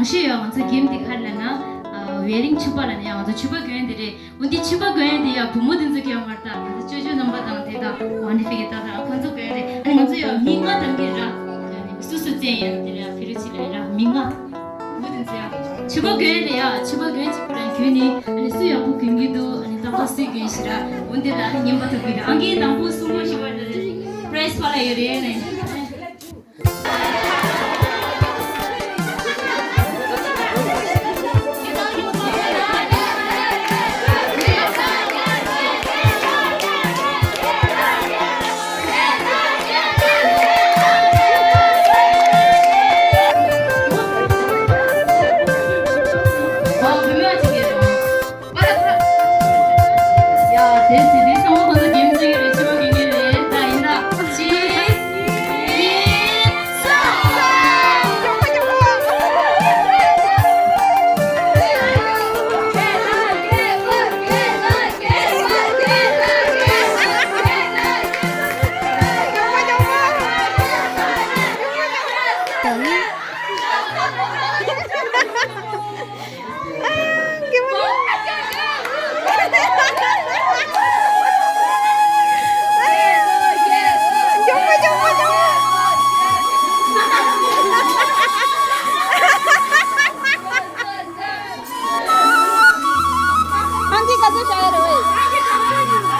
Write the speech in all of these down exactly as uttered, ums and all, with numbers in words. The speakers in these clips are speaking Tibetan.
ཞེས་ཡང་ང་ཚོ་གེམ་འདི་ག་རེ་ལབ་ན། ཝེ་རིང་ཕྱུ་པ་ལབ་ན་ཡང་ང་ཚོ་ཕྱུ་པ་གྱོན་དེ་རེད། འོ་འདི་ཕྱུ་པ་གྱོན་དེ་ཡང་བུ་མོ་དེ་ཚོ་གྱོན་མ་རེད་ད། ང་ཚོ་ཅོ་ཅོ་རྣམ་པ་དང་དེ་དང་ཝང་ནི་ཧྥི་གི་ད་དང་ཁོ་ཚོ་གྱོན་རེད། ཨ་ནི་ང་ཚོ་ཡང་མི་ལྔ་དང་གི་ར། སུ་སུ་བཙན་ཡང་དེ་ར་ཕི་རུ་ཅི་ལ་ར་མི་ལྔ། བུ་དེ་ཚོ་ཡང་ཕྱུ་པ་གྱོན་རེད་ཡ། ཕྱུ་པ་གྱོན་ཅིག་རང་གྱོན་ནི་ཨ་ནི་སུ་ཡག་པོ་གྱོན་གི་འདུག་ཨ་ནི་ད་ག་སུས་གྱོན་ཤི་ར། འོ་འདི་ལ་ཨ་ནི་ཉན་པ་ཐུབ་གི་ར། ཨང་ཀི་དང་པོ་སུ་མོ་ཞིག་བ་རེད། པ་རའི་སི་ཕ་ལ་ཡོད་རེད་ནས། ཡ། དེ་སྲིད་དེ་ཚང་མ་ཁོང་ཚོ་གེམ་རྩེ་གི་རེད། ཕྱི་པ་གི་ངེས་རེད། ད་ཡིན་ད། གཅིག་གཉིས། གསུམ། ཨང་ཀི་ག་ཚོད་བཞག་ཡོད་རེད་བས།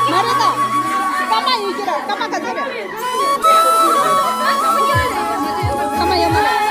མ་རེད་ད། སྐར་མ་ཡོད་རྒྱུ་ར། སྐར་མ་ག་ཚོད་རེད། སྐར་མ་ཡོད་མ་རེད།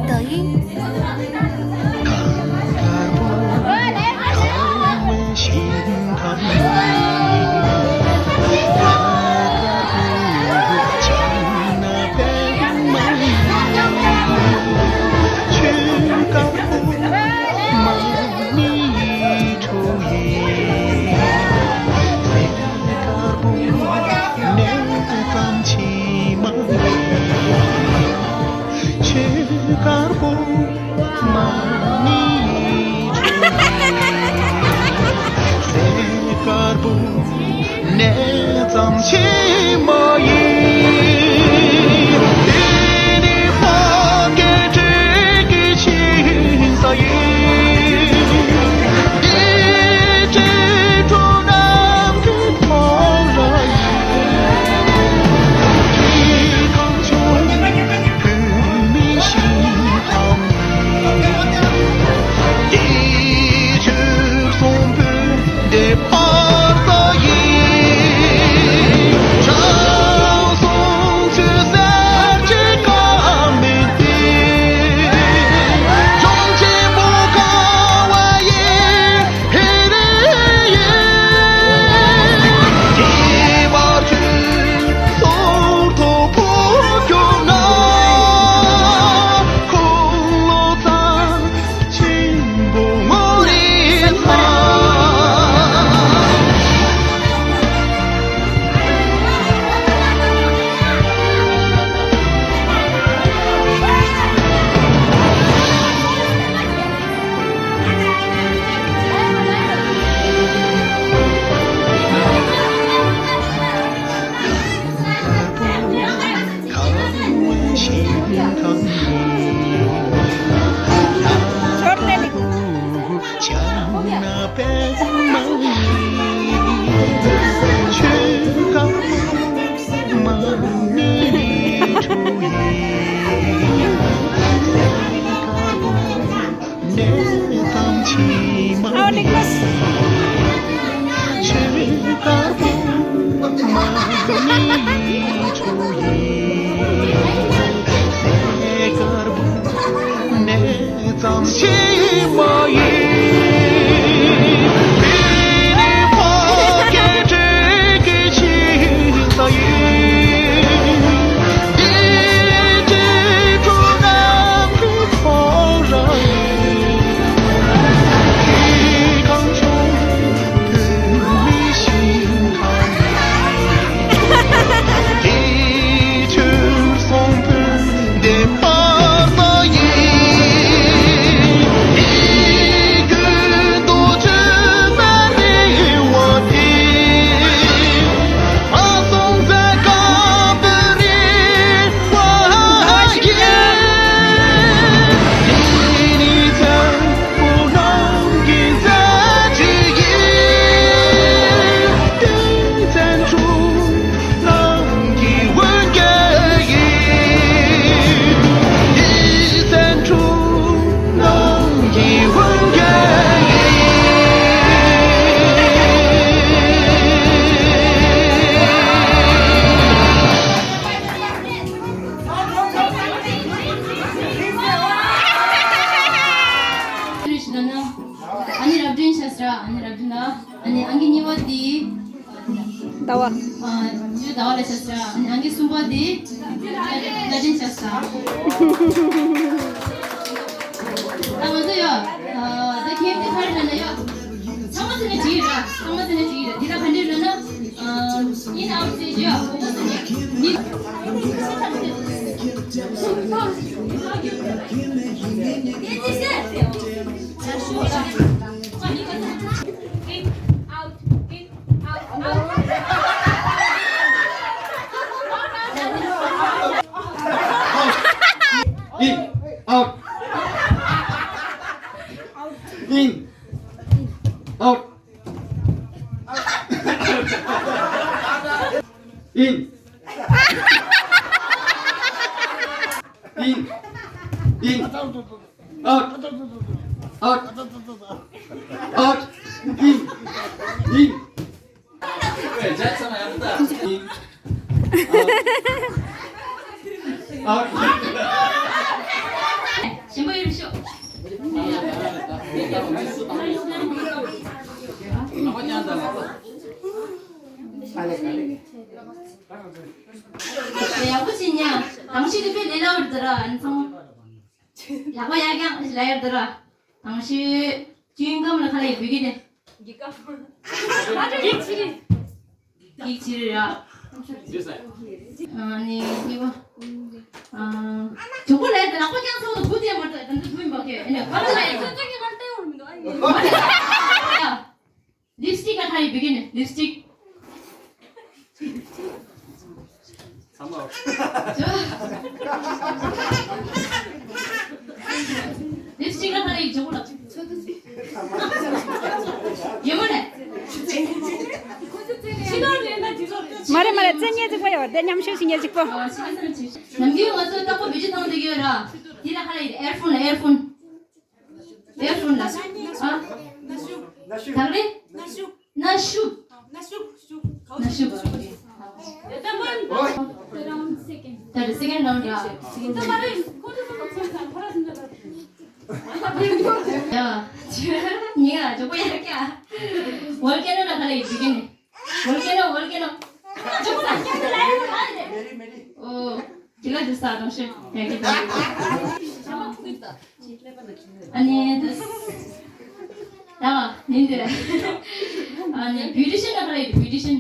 抖音。ཙམ་ཞིག་མ་ཡིན། དེ་ནི་ཕ་སྐད་སྤྲེལ་གྱི་ཆེ་ས་ཡིན། དེ་སྤྲེལ་གྲོགས་རྣམས་ཀྱི་ཕོ་བྲང་ཡིན། དེ་གངས་ལྗོངས་བོད་མིའི་ཞིང་ཁམས་ཡིན། དེ་ཆོས་གསུང་བོད་འདི་ཕ་ས་ཡིན། ཞང་གསུང་ཆོས་གསེར་གྱི་ཁ་མིན་ཏེ། ལྗོངས་ཆེན་པོ་ཁ་བ་ཡི་ཧེ་རེ་ཡིན། དེ་བར་ཆོས་ཟོར་ཐོག་ཕོ་ཁྱོད་ན། འཁོར་ལོ་ཚང་། ཆེན་པོ་ངོ་རེ་ཚང་། ཙམ་ཞིག་མ་ཡིན། དེ་ནི་ཕ་སྐད་སྤྲེལ་གྱི་ཆེ་ས་ཡིན། དེ་སྤྲེལ་གྲོགས་རྣམས་ཀྱི་ཕོ་བྲང་ཡིན། དེ་གངས་ལྗོངས་བོད་མིའི་ཞིང་ཁམས་ཡིན། དེ་ཆོས་གསུང་བོད་འདི་ཕ་ས་ཡིན། དེ་ཀུན་ཏུ་ཆོས་མ་རེ་བ་དེ། ཨ་ནི་རབ་སྒྲོན་ཤ་སྟག་ཨ་ནི་རབ་སྒྲོན་ལ། ཨ་ནི་ཨང་ཀི་གཉིས་པ་དེ། ཟླ་བ། ཨ་ནི་ཟླ་བ་ལ་ཤ་སྟག་ཨ་ནི་ཨང་ཀི་གསུམ་པ་དེ། བླ་སྒྲོན་ཤ་སྟག་ད་ང་ཚོ་ཡོད། ཨ་ད་ཁྱེད་དེ་ཁར་ན་ན་ཡོད། ཚང་མ་ཚེ་ནས་བྲིས་ར། ཚང་མ་ཚེ་ནས་བྲིས་ར། འདི་ལ་ག་འདྲས་ར་ན། ཨ་ཡིན་ཨའུ་ཚེ་ཡོད། འོ་ཚེ་ནས་ནི། In, out, in, out, out. In, out. In, out. In. In. In. Out. Out. Out. In. In. In. Out. ཞིམ་པོ་ཡོད་ཤོག་ཡག་པོ་བྱེད་ཉ། དང་ཤོས་དེ་དཔེ་ལས་སླ་བོ་རེད་ད་ར། ཨ་ནི་ཚང་མ། ལག་པ་ཡར་བརྐྱངས་ལ་ཡར་དུ་ར། དང་ཤོས་ཅུན་ཀམ་ལ་ཁ་ལ་ཡི་བུ་གི་ནས། འགྱིག་ཀམ། འགྱིག་ཕྱི་རི། འགྱིག་ཕྱི་རི་ར། ཨ་ནི་གཉིས་པ། ཨ། གྲོགས་པོ་ལ་ཡར་དུ་ལག་པ་བརྐྱངས་སོང་དུ་བུ་དེ་མ་ལྟ་དང་དུ་བུ་ཡིན་པ་ཁྱོད་ཨ་ནི་ཁ་ལ་ཡི་ཁྱོད་ཚོ་གི་ང་ལྟ་ཡོང་མི་འདུག་ཨ་ནི། ལིབ་སི་ཊིག་ལ་ཁ་ལ་ཡི་བུ་གི་ནས་ལིབ་སི་ཊིག་ལིབ་སི་ཊིག་ལ་ཁ་ལ་ཡིག་འཇོག་གོ་ལ། ཡོད་མ་རེད། མ་རེད་མ་རེད། བཙན་ཉེ་གཅིག་པོ་ཡོད་དེ། མཉམ་ཞུགས་ཤིག་ཉེ་གཅིག་པོ། ནམ་རྒྱུན་ང་ཚོ་རྟག་པར་བེད་སྤྱོད་བཏང་བསྡད་ཀྱི་ཡོད་ར། དེ་ལ་ཁ་ལ་ཡིག་ཨེར་ཕོན་ལ། ཨེར་ཕོན། ཨེར་ཕོན་ལ། ཨ། ད་ག་རེད། ན་ཤུབ། ན་ཤུབ། ན་ཤུབ། ད་རེད། སེ་ཀེན་རའུན་ཌ་ར། ཡ། ཉིང་ང་ཇོ་པོ་ཡར་ཀྱ། ཝོལ་ཀེ་ནོ་ལ་ཁ་ལ་ཡིག་འབྲི་གི་ནི། ཝོལ་ཀེ་ནོ། ཝོལ་ཀེ་ནོ། ཇོ་པོ་ལ་ཀྱ་ལ་ཡ་ལ་རེད། ཨོ། ཁྱེད་ལ་འདི་ས་རང་ཤོད་ཡ་གི་ད། ཨ་ནི་འདི། ད་ནི་འདི། ཨ་ནི་བིའུ་ཊི་ཤན་ལ་ཁ་ལ་ཡིག་བིའུ་ཊི་ཤན།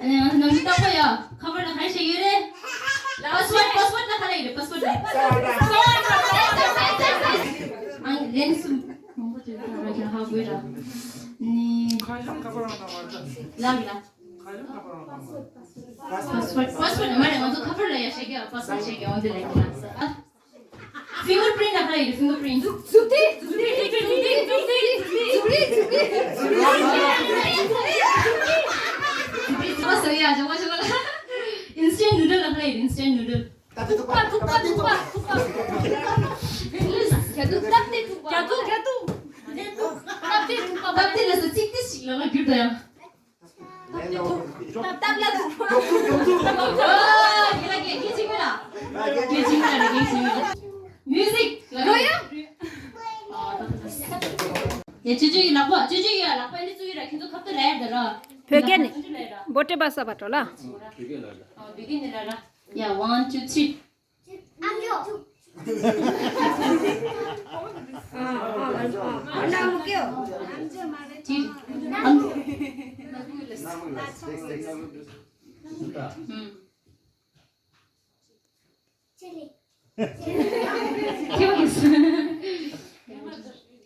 ཨ་ནི་ང་ཚོ་ནམ་རྒྱུན་རྟག་པར་ཡ་ཁ་པར་ལ་ག་རེ་བྱེད་ཀྱི་ཡོད་རེད། པཱ་སི་ཝར་ཌི། པཱ་སི་ཝར་ཌི་ལ་ཁ་ལ་ཡིག་རེད། པཱ་སི་ཝར་ཌི་ལ། ཨང་ལན་གསུམ་མང་པོ་བརྗོད་ཐུབ་ར་ཁྱེད་ཧ་གོ་ར། ནི། ལགས་ལགས། པཱ་སི་ཝར་ཌི། པཱ་སི་ཝར་ཌི་མ་རེད། ང་ཚོ་ཁ་པར་ལ་ཡ་བྱེད་ཀྱི་ཡ། པཱ་སི་ཝར་ཌི་བྱེད་ཀྱི་ཡ། འོན་ཏེ་ལེགས་ལ། ཕིང་གར་པི་རིན་ཊི་ལ་ཁ་ལ་ཡིག་རེད། ཕིང་གར་པི་རིན་ཊི། མཛུབ་ཐེལ། མཛུབ་ཐེལ། མཛུབ་ཐེལ། མཛུབ་ཐེལ། ཨ་སོ་ཡ། ཇོ་བོ་ཇོ་བོ་ལ། ཨིན་སི་ཊན་ནུ་ཌལ་ལ་ཁ་ལ་ཡིག་རེད། ཨིན་སི་ཊན་ནུ་ཌལ། ཐུག་པ། ཐུག་པ། ཐུག་པ། ཐུག་པ། ཨིང་ལིཤ། རྒྱ་ཐུག་སྟབས་བདེ་ཐུག་པ། རྒྱ་ཐུག་རྒྱ་ཐུག་སྟབས་བདེ་ཐུག་པ། སྟབས་བདེ་ལ་སོ་གཅིག་དེ་ཞིག་ལ་ང་བསྒྱུར་ད་ཡང་། སྟབས་བདེ་ཐུག་སྟབས་བདེ་ལ་ཐུག་ཨོ། ཡ་ལ་སྐད་ཆ་གཅིག་པོ་ལ། སྐད་ཆ་གཅིག་པོ་ལ། སྐད་ཆ་གཅིག་པོ་ལ། མིའུ་ཟིག་ལ་རོ་ཡ། ཡ་ཅོ་ཅོ་ཡི་ལག་པ། ཅོ་ཅོ་ཡི་ལག་པ་འདི་ཚུགས་ཡི་ར། ཁྱེད་ཚོ་ཁ་ཐུག་ལ་ཡར་དེ་ར། བོད་སྐད་ནི། བོ་ཏྲེ་བ་ས་བ་ཏོ་ལ། བོད་སྐད་ནི་ལ་ར། ཡ། ཝན་ཊུ་ཐི་རི། ཨ་མཆོག་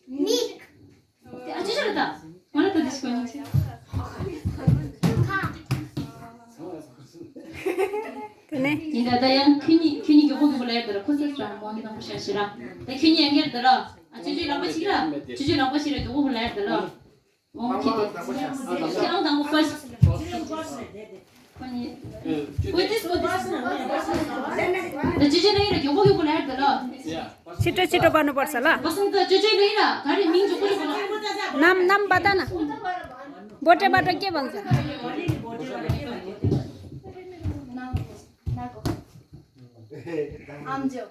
མིག་ཨ་ཅོ་ཅོ་ལ་ད། ང་ལ་ད་དེ་ཞིག་གོ་ནི་ཆེ། དེ་ནས། ཡིན་ད། ད་ཡང་ཁྱོད་གཉིས། ཁྱོད་གཉིས་མགྱོགས་པོ་མགྱོགས་པོ་ལ་ཡར་དེ་ར། ཁོ་ཚོ་རང་མང་གི་དང་པོ་ཤ་ཤི་ར། ད་ཁྱོད་གཉིས་ཡང་ཡར་དེ་ར། ཨ་ཅོ་ཅོ་ལག་པ་ཞིག་ར། ཅོ་ཅོ་ལག་པ་ཞིག་ར། མགྱོགས་པོ་ལ་ཡར་དེ་ར། ཨོ་ཁྱེད་དེ། ཁྱེད་རང་དང་པོ་ཕར་སི། ཁོ་གཉིས། ཨོ་དེ་སི། ཨོ་དེ་སི། ད་ཅོ་ཅོ་ལ་ཡར་ར། མགྱོགས་པོ་མགྱོགས་པོ་ལ་ཡར་དེ་ར། ཕྱི་དྲོ་ཕྱི་དྲོ་པ་ནོ་པར་ས་ལ། བ་སང་ད་ཅོ་ཅོ་ལ་ཡིན་ལ། ག་རེ་མིང་འཇོག་གོ་རེ་གོ་ལ། ནམ་ནམ་པ་ད་ན། བོ་ཏྲེ་བ་ཏོ་སྐྱེ་བང་ས། ཨམ་ཅོ།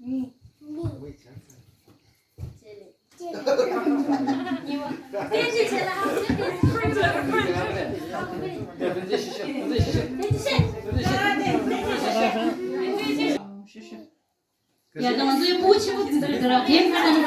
མི། མི། ཅེ་ལེ། ཅེ་ལེ། ཡ། ད་ང་ཚོའི་སྤུ་གུ་ཆེན་པོ་དེ་འདྲ་རེད་དེ་ར། རྒན་ཁ་ནང་།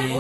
ཨ་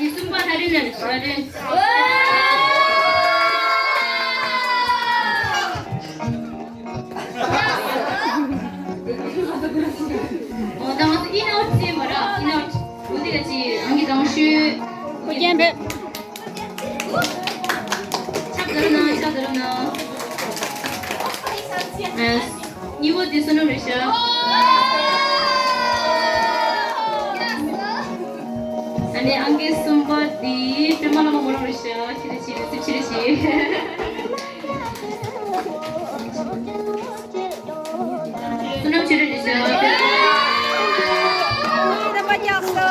ནི་གསུམ་པ་ཧ་རི་ན་རི་ཧ་རི། གཉིས་པ་དེ་བསོད་ནམས་རེད་ཤག་ཨ་ནི་ཨང་ཀི་གསུམ་པ་དེ་པད་མ་ལྷ་མོ་མོ་རང་རེད་ཤག་ཕྱི་རེ་ཕྱི་རེ་སིབ་ཕྱི་རེ་ཕྱི། བསོད་ནམས་ཆོས་སྒྲོན་རེད་ཤག་རྣམ་པ་སྐྱག་སོ།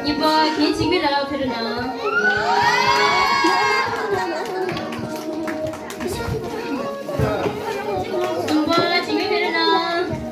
གཉིས་པ་རྒན་འཇིགས་མེད་ལགས་ཕེབས་རོགས་གནང་། གསུམ་པ་འཇིགས་མེད་ཕེབས་རོགས་གནང་།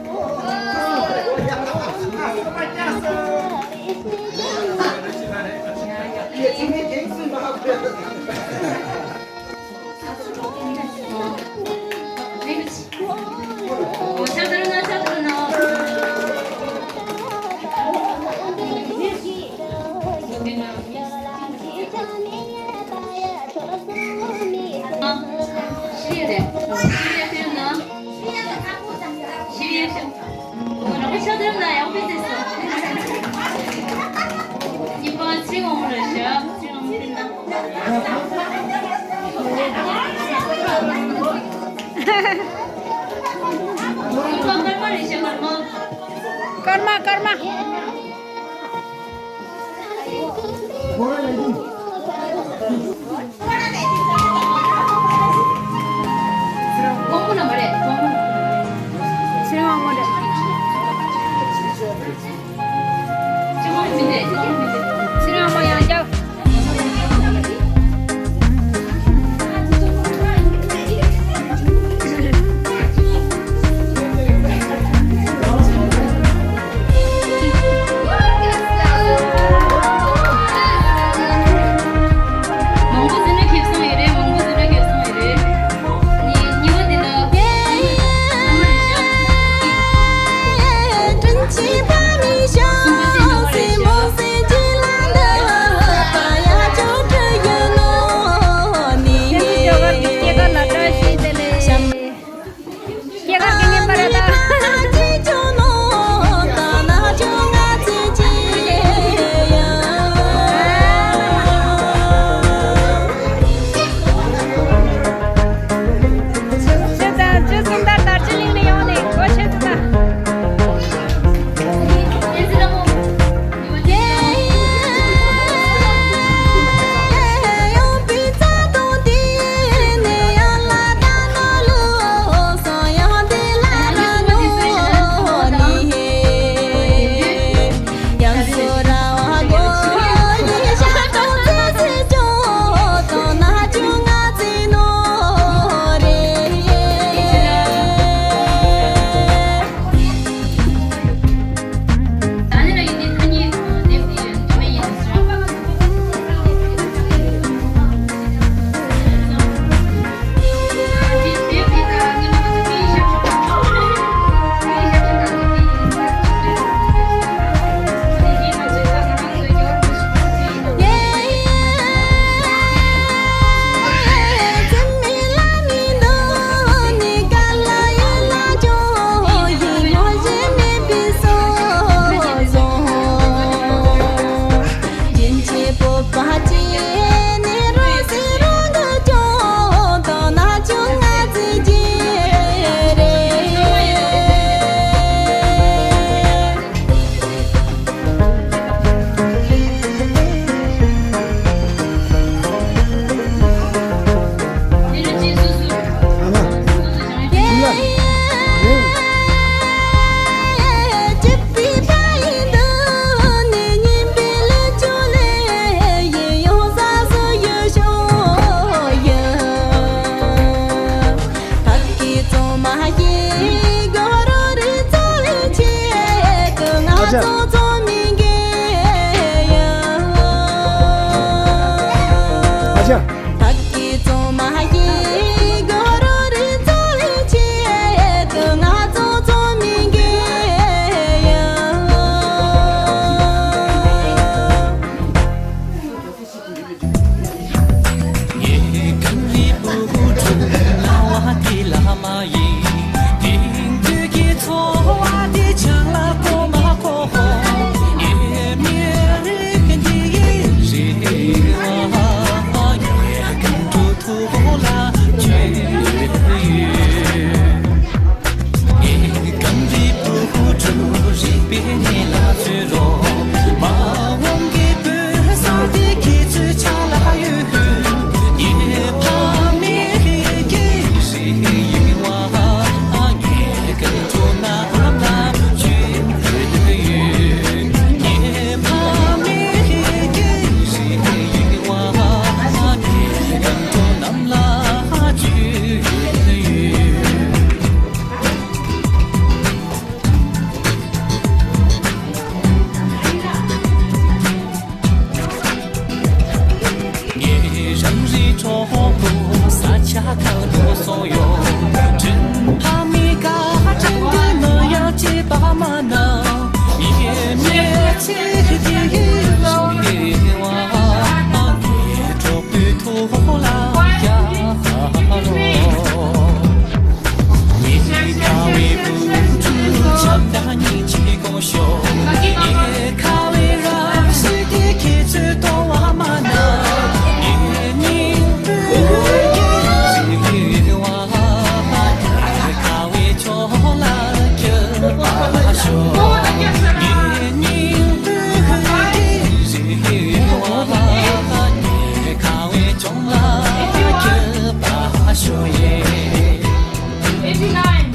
ཀརྨ། ཀརྨ། ཚེ་རིང་དབང་མོ་རེད། ཚེ་རིང་དབང་མོ་རེད། ཚེ་རིང་དབང་མོ་ཡང་བསྐྱར། མང་པོ་ཟིན་ན་ཁེབས་སོང་ཡོད་རེད། མང་པོ་ཟིན་ན་ཁེབས་སོང་ཡོད་རེད། ནི་གཉིས་པ་དེ་ལ་ཨ་མ་རེད་ཤག་སྐྱེས་སྐར་གྱི་བརྙན་པར་ད། ཆེ་ཚང་ཆུ་སུམ་མདའ་དར་ཅི་གླིང་ནས་ཡོང་ནས་གོ་ཆེ་ཚང་། Eighty-one. Eighty-nine.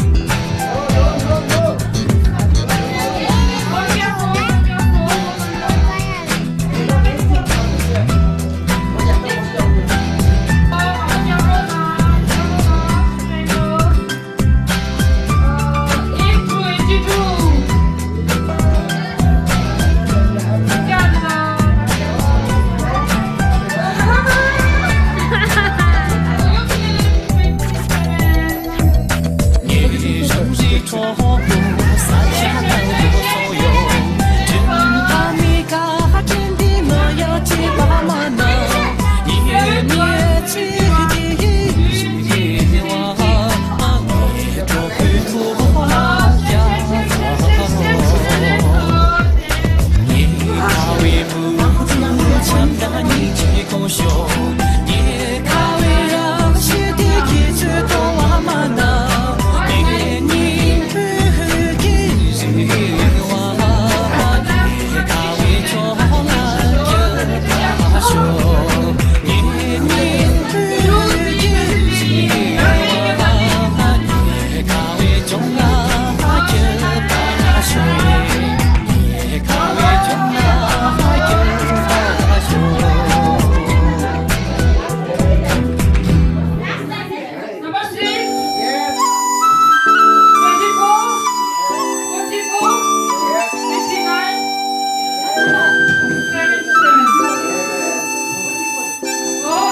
Number six. Yes. Twenty-four. Forty-four. Yes. Fifty-nine. Seventy-seven. Yes. Oh,